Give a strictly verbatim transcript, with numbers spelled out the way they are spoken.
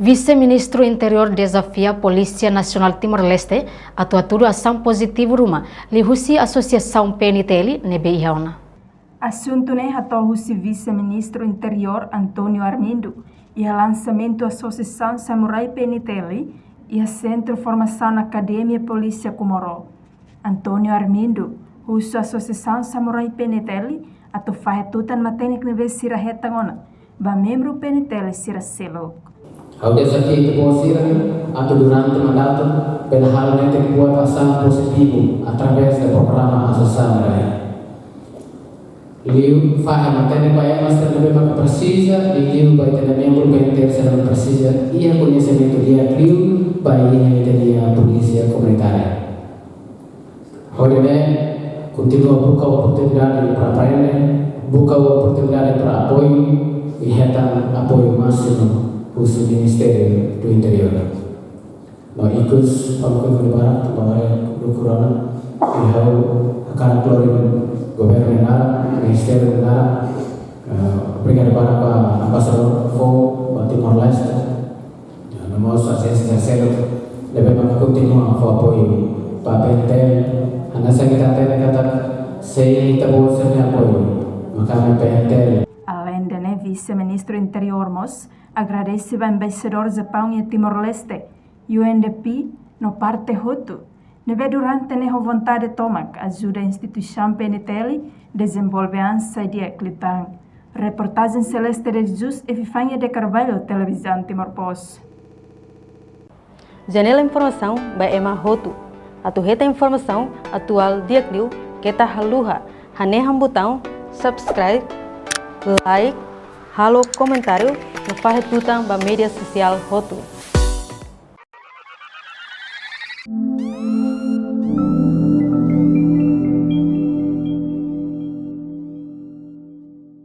Vise-Ministru Interiór dezafia Polísia Nasionál Timor-Leste atu hatudu asaun pozitivu ruma liuhusi Asosiasaun P N T L ne'ebé iha ona. Asuntu ne'e hato'o husi Vise-Ministru Interiór António Armindo iha lansamentu Asosiasaun Samurai P N T L iha Sentru Formasaun Akademia Polísia Comoro. António Armindo husu Asosiasaun Samurai P N T L atu fahe tutan matenek ne'ebé sira hetan ona ba membru P N T L sira seluk. Ha'u dezafia ita-boot sira atu durante mandatu bele halo netik buat asaun pozitivu através de programa Asosiasaun Samurai. Liu fahe matenek ba ema sira ne'ebé maka presiza, i liu ba ita-nia membru P N T L sira ne'ebé presiza iha koñesimentu di'ak liu ba iha ita-nia polísia komunitária. Hodi nune'e, kontinua buka oportunidade para aprende, buka oportunidade para apoiu, i hetan apoiu másimu husi Ministériu do Interiór. No ikus, ha'u hakarak fó obrigadu ba wainhira dukur ona, i ha'u hakarak lori governu nia naran, ministériu nia naran, eh, obrigadu barak ba Embaixadór foun ba Timor-Leste, eh, no mós ajénsia seluk ne'ebé maka kontinua fó apoiu ba P N T L, hanesan ita hatene katak, sein ita-boot sira-nia apoiu, maka ami P N T L. Aleinde ne'e, Vise-Ministru Interiór mós agradese ba Embaixadór Japaun iha Timor-Leste, U N D P, no parte hotu ne'ebé durante ne'e ho vontade tomak ajuda instituisaun P N T L dezenvolve an sai di'ak liután. Reportajen Celeste de Jesus, Epifania de Carvalho, Televizaun Timor Post. Janela informasaun ba ema hotu. Atu hetan informasaun atuál di'ak liu, keta haluha hanehan butaun subscribe, like, halo komentáriu, no fahe tutan ba média sosiál hotu.